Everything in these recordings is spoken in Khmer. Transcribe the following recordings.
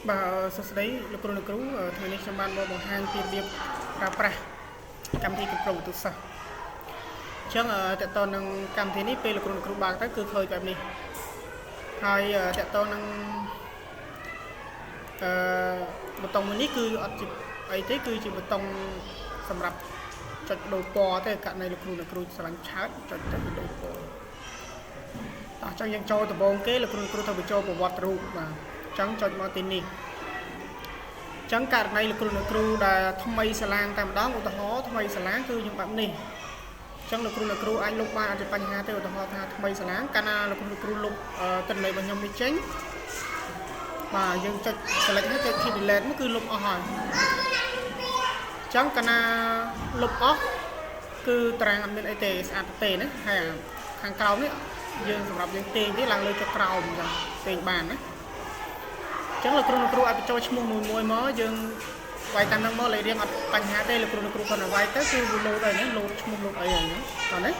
បាទសួស្តីលោកគ្រូអ្នកគ្រូថ្ងៃនេះខ្ញុំបានមកបង្ហាញពីរបៀបប្រើប្រាស់កម្មវិធីគ្រប់គ្រងពិន្ទុសិស្សអញ្ចឹងតើតើនឹងកម្មវិធីនេះពេលលោកគ្រូអ្នកគ្រូបើកទៅគឺឃើញបែបនេះហើយតើតើនឹងអឺប៊ូតុងមួយនេះគឺអត់ជាអីទេគឺជាប៊ូតុងសម្រាប់ចុចដូរពណ៌ទេករណីលោកគ្រូអ្នកគ្រូស្រឡាញ់ឆើតចុចទៅដូរពណ៌តោះអញ្ចឹងយើងចូលដំបូងគេលោកគ្រូអ្នកគ្រូត្រូវបញ្ចូលប្រវត្តិរូបបាទអញ្ចឹងចុចមកទីនេះចឹងករណីលោកគ្រូអ្នកគ្រូដែលថ្មីសាឡាងតែម្ដងឧទាហរណ៍ថ្មីសាឡាងគឺយើងបែបនេះអញ្ចឹងលោកគ្រូអ្នកគ្រូអាចលុបបានអត់ជាបញ្ហាទេឧទាហរណ៍ថាថ្មីសាឡាងកាលណាលោកគ្រូអ្នកគ្រូលុបទិន្នន័យរបស់ខ្ញុំនេះចេញបាទយើងចុច select ហើយចុច key delete មកគឺលុបអស់ហើយអញ្ចឹងកាលណាលុបអស់គឺតារាងអត់មានអីទេស្អាតទេណាហើយខាងក្រោមនេះយើងសម្រាប់យើងទាញទេឡើងលើចុះក្រោមអញ្ចឹងទាញបានណាចឹងលោកគ្រូអ្នកគ្រូអាចបញ្ចូលឈ្មោះមួយមួយមកយើងវាយតាមនឹងមកលេខរៀងអត់បញ្ហាទេលោកគ្រូអ្នកគ្រូគាត់តែវាយទៅគឺវាលោតហើយណាលោតឈ្មោះលោតអីហើយណាតោះណា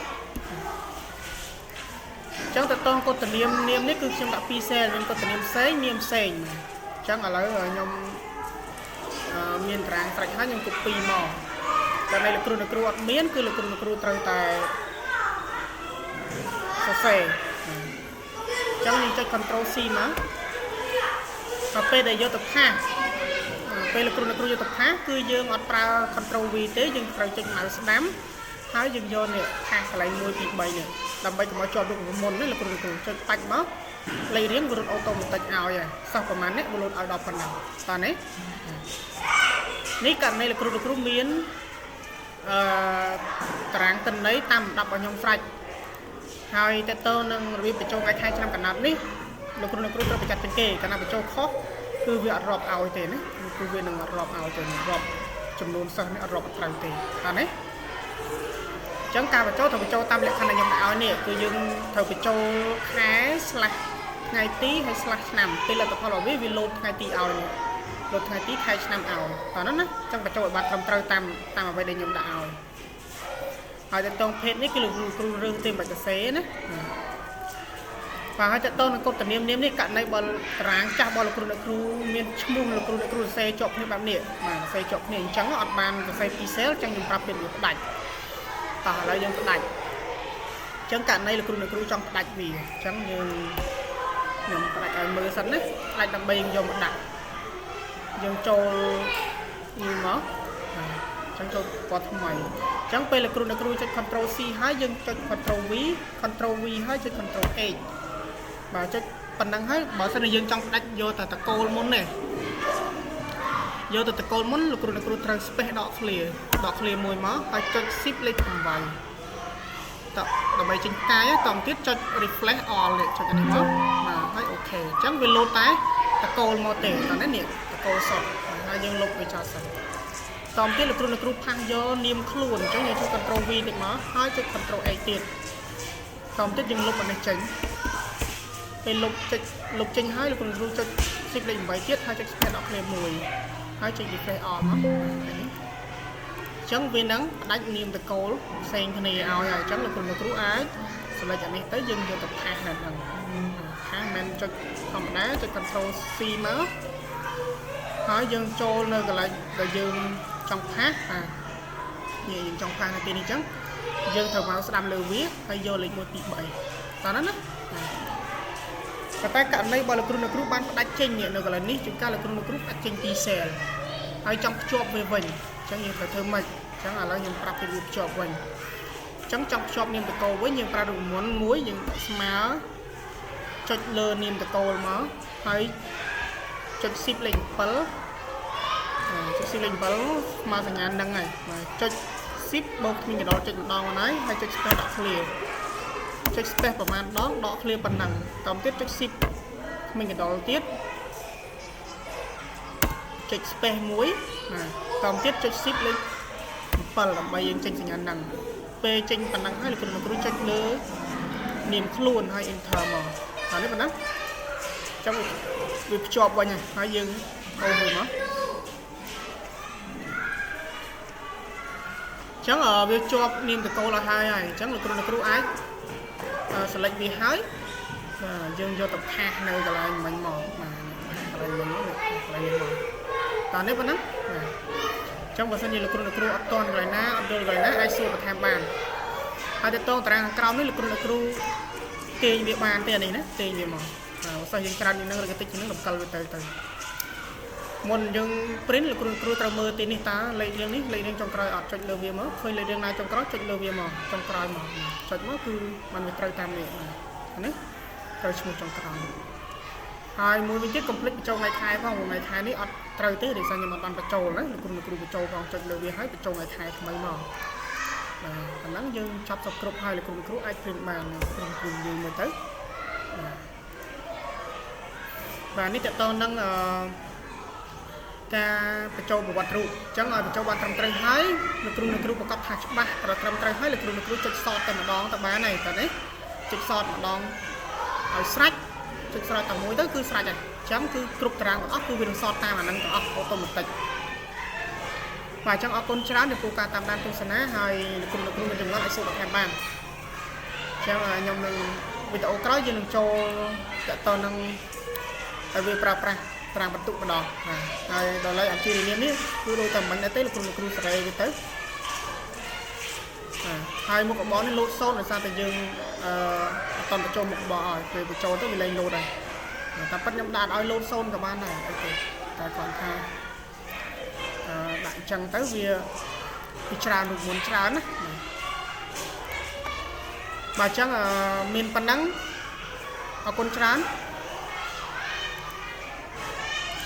ចឹងតតងកូដនាមនាមនេះគឺខ្ញុំដាក់2 cell មានកូដនាមផ្សេងនាមផ្សេងចឹងឥឡូវខ្ញុំមានតារាងស្រេចហើយខ្ញុំ copy មកតែនៅលោកគ្រូអ្នកគ្រូអត់មានគឺលោកគ្រូអ្នកគ្រូត្រូវតែសរសេរចឹងយើងចុច Ctrl C មកដល់ពេលដែលយកទៅ paste ពេលលោកគ្រូអ្នកគ្រូយកទៅ paste គឺយើងអត់ប្រើ Ctrl V ទេយើងត្រូវចុច mouse ស្ដាំហើយយើងយកនេះ paste កន្លែង1 2 3នេះដើម្បីកុំឲ្យជាប់រូបមន្តនេះលោកគ្រូអ្នកគ្រូចុចបាច់មកលេខរៀងវារត់ automatic ឲ្យហើយសោះប្រហែលនេះវាលោតឲ្យដល់ប៉ុណ្ណឹងតើនេះនេះករណីលោកគ្រូអ្នកគ្រូមានអឺតារាងទិន្នន័យតាមលំដាប់របស់ខ្ញុំស្រេចហើយតើតើនឹងរបៀបបញ្ចូលថ្ងៃខែឆ្នាំកណាត់នេះលោកគ្រូអ្នកគ្រូត្រូវប្រយ័ត្នជាងគេកាលណាបញ្ចូលខុសគឺវាអត់រាប់ឲ្យទេណាគឺវានឹងអត់រាប់ឲ្យទេរាប់ចំនួនសិស្សនេះអត់រាប់ត្រូវទេតើណាអញ្ចឹងការបញ្ចូលត្រូវបញ្ចូលតាមលក្ខខណ្ឌដែលខ្ញុំដាក់ឲ្យនេះគឺយើងត្រូវបញ្ចូលខែ slash ថ្ងៃទីហើយ slash ឆ្នាំពេលលទ្ធផលរបស់វាវាលោតថ្ងៃទីឲ្យនេះលោតថ្ងៃទីខែឆ្នាំឲ្យតើណាណាអញ្ចឹងបញ្ចូលឲ្យបានត្រឹមត្រូវតាមតាមអ្វីដែលខ្ញុំដាក់ឲ្យហើយតតងភេទនេះគឺលោកគ្រូរើសទេមិនបាច់សរសេរណាបាទហើយតទៅនឹងកូដនាមនាមនេះករណីបើតារាងចាស់របស់លោកគ្រូអ្នកគ្រូមានឈ្មោះលោកគ្រូអ្នកគ្រូសរសេរជាប់គ្នាបែបនេះបាទសរសេរជាប់គ្នាអញ្ចឹងអត់បានសរសេរ2 cell អញ្ចឹងខ្ញុំប្រាប់ពីវាផ្ដាច់តោះឥឡូវយើងផ្ដាច់អញ្ចឹងករណីលោកគ្រូអ្នកគ្រូចង់ផ្ដាច់វាអញ្ចឹងយើងខ្ញុំផ្ដាច់ឲ្យមើលសិនណាផ្ដាច់ដើម្បីយកមកដាក់យើងចូលនេះមកអញ្ចឹងចូលពណ៌ថ្មីអញ្ចឹងពេលលោកគ្រូអ្នកគ្រូចុច Ctrl C ហើយយើងចុច Ctrl V Ctrl V ហើយចុច Ctrl H បាទចុចប៉ុណ្ណឹងហើយបើសិនជាយើងចង់ផ្ដាច់យកតែតកូលមុននេះយកទៅតកូលមុនលោកគ្រូអ្នកគ្រូត្រូវ space ដក clear ដក clear មួយមកហើយចុច shift លេខ8តដើម្បីចេញផ្កាយតទៀតចុច refresh all នេះចុចអានេះមកបាទហើយ OK អញ្ចឹងវាលោតតែតកូលមកទេតនេះនេះតកូលសុទ្ធហើយយើងលុបវាចោលសិនតទៀតលោកគ្រូអ្នកគ្រូ paste យកនាមខ្លួនអញ្ចឹងយើងចុច Ctrl V តិចមកហើយចុច Ctrl H ទៀតតទៀតយើងលុបអានេះចេញពេលលុបចុចលុបចេញហើយលោកគ្រូចុច shift លេខ8ទៀតហើយចុច space ដក clear មួយហើយចុច refresh all មកនេះអញ្ចឹងវានឹងផ្ដាច់នាមតកូលផ្សេងគ្នាឲ្យហើយអញ្ចឹងលោកគ្រូលោកគ្រូអាច select អានេះទៅយើងយកទៅ paste នៅហ្នឹង paste មិនចុចធម្មតាចុច control C មកហើយយើងចូលនៅកន្លែងដែលយើងចង់ paste បាទនេះយើងចង់ paste នៅទីនេះអញ្ចឹងយើងត្រូវមកស្ដាំលើវាហើយយកលេខ1 2 3តោះណាណាប៉ុន្តែករណីបើលោកគ្រូអ្នកគ្រូបានផ្ដាច់ចេញនៅកន្លែងនេះជួនកាលលោកគ្រូអ្នកគ្រូផ្ដាច់ចេញពី cell ហើយចង់ភ្ជាប់វាវិញអញ្ចឹងយើងត្រូវធ្វើម៉េចអញ្ចឹងឥឡូវខ្ញុំប្រាប់ពីវាភ្ជាប់វិញអញ្ចឹងចង់ភ្ជាប់នាមតកូលវិញយើងប្រើរូបមន្តមួយយើងស្មើចុចលើនាមតកូលមកហើយចុច shift លេខ7ចុច shift លេខ7ស្មើសញ្ញានឹងហើយបាទចុច shift បូកគ្មានកណ្ដុរចុចម្ដងមកហើយហើយចុច space ដក clear ចុច space ប្រហែលដងដក clear ប៉ុណ្ណឹងតទៀតចុច shift គ្មានកណ្ដុរទៀតចុច space មួយបាទតទៀតចុច shift លេខ7ដើម្បីយើងចេញសញ្ញានឹងពេលចេញប៉ុណ្ណឹងហើយលោកគ្រូគ្រូចុចលើនាមខ្លួនហើយ enter មកហើយនេះប៉ុណ្ណឹងចឹងវាភ្ជាប់វិញហើយយើងអូសមួយមកចឹងវាជាប់នាមតកូលឲ្យហើយហើយអញ្ចឹងលោកគ្រូអ្នកគ្រូអាច select វាហើយបាទយើងយកទៅ paste នៅកន្លែងមិញមកបាទកន្លែងមិញមកកន្លែង តើនេះប៉ុណ្ណឹងបាទអញ្ចឹងបើសិនជាលោកគ្រូអ្នកគ្រូអត់តន់កន្លែងណាអត់យល់កន្លែងណាអាចសួរបន្ថែមបានហើយតទៅតារាងខាងក្រោមនេះលោកគ្រូអ្នកគ្រូទាញវាបានទេអានេះណាទាញវាមកបាទបើសិនយើងច្រើនជាងនឹងឬក៏តិចជាងនឹងតម្កល់វាទៅទៅមុនយើង print លោកគ្រូគ្រូត្រូវមើលទីនេះតើលេខរៀងនេះលេខរៀងចុងក្រោយអត់ចុចលើវាមកឃើញលេខរៀងណាចុងក្រោយចុចលើវាមកចុងក្រោយមកចុចមកគឺมันវាត្រូវតាមនេះបាទនេះត្រូវឈ្មោះចុងក្រោយហើយមួយវិញទៀតកុំភ្លេចបញ្ចូលថ្ងៃខែផងថ្ងៃខែនេះអត់ត្រូវទេដោយសារខ្ញុំអត់បានបញ្ចូលណាលោកគ្រូលោកគ្រូបញ្ចូលផងចុចលើវាហើយបញ្ចូលថ្ងៃខែថ្មីមកបាទប៉ុណ្ណឹងយើងចាប់សពគ្រប់ហើយលោកគ្រូលោកគ្រូអាច print បាន print គ្រូយើងមើលទៅបាទបាទនេះតកតងនឹងអឺការបញ្ចូលប្រវត្តិរូបអញ្ចឹងឲ្យបញ្ចូលបានត្រឹមត្រូវហើយលោកគ្រូលោកគ្រូប្រកាសថាច្បាស់ត្រឹមត្រូវហើយលោកគ្រូលោកគ្រូចុច sort តែម្ដងទៅបានហើយតើនេះចុច sort ម្ដងឲ្យស្រេចចុចស្រេចតែមួយទៅគឺស្រេចហើយអញ្ចឹងគឺគ្រប់តារាងទាំងអស់គឺវានឹង sort តាមអាហ្នឹងទាំងអស់automatic បាទអញ្ចឹងអរគុណច្រើនចំពោះការតាមដានទស្សនាហើយលោកគ្រូលោកគ្រូមានចម្ងល់អាចសួរបន្ថែមបានអញ្ចឹងខ្ញុំនឹងវីដេអូក្រោយយើងនឹងចូលតទៅនឹងឲ្យវាប្រើប្រាស់ត្រាងបន្ទុកម្ដងបាទហើយដល់ឡែកអញ្ជើញនេះគឺដូចតែមិញដែរទេលោកគ្រូលោកគ្រូសេរីវាទៅបាទហើយមុខរបរនេះលោតសូន្យដោយសារតែយើងអឺអត់តបញ្ចូលមុខរបរឲ្យពេលបញ្ចូលទៅវាលែងលោតហើយតែប៉ិតខ្ញុំដាក់ឲ្យលោតសូន្យក៏បានដែរអីទេតែគាត់ថាអឺដាក់អញ្ចឹងទៅវាវាច្រើនរូបមន្តច្រើនណាបាទអញ្ចឹងមានប៉ុណ្ណឹងអរគុណច្រើន